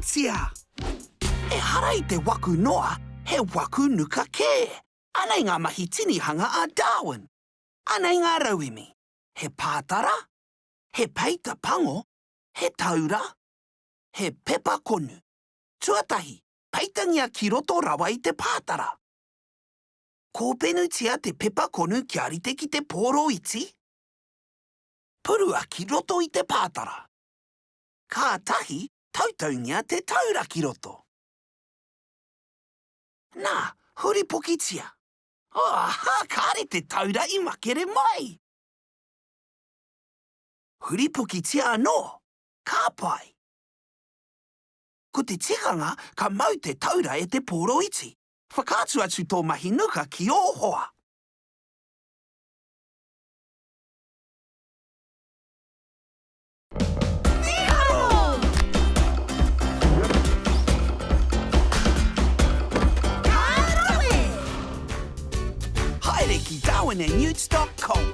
Whakaarotia! Ehara i te waku noa, he waku nuka kē! Anei ngā mahi tinihanga a Darwin. Anei ngā rauemi, he pātara, he peita pango, he taura, he pepa konu. Tuatahi, peitangia ki roto rawa i te pātara. Kōpenutia te pepa konu kia rite ki te pōro iti. Purua ki roto i te pātara. Kātahi, tautaungia te taura ki roto. Nā, huripokitia. Aha, kāre te taura i makere mai! Huripokitia anō. Ka pai. Ko te tikanga, ka mau te taura e te pōro iti. Whakaatu atu tō mahi nuka ki ō hoa. Mīharo! Ka rawe! Haere ki darwinandnewts dot com.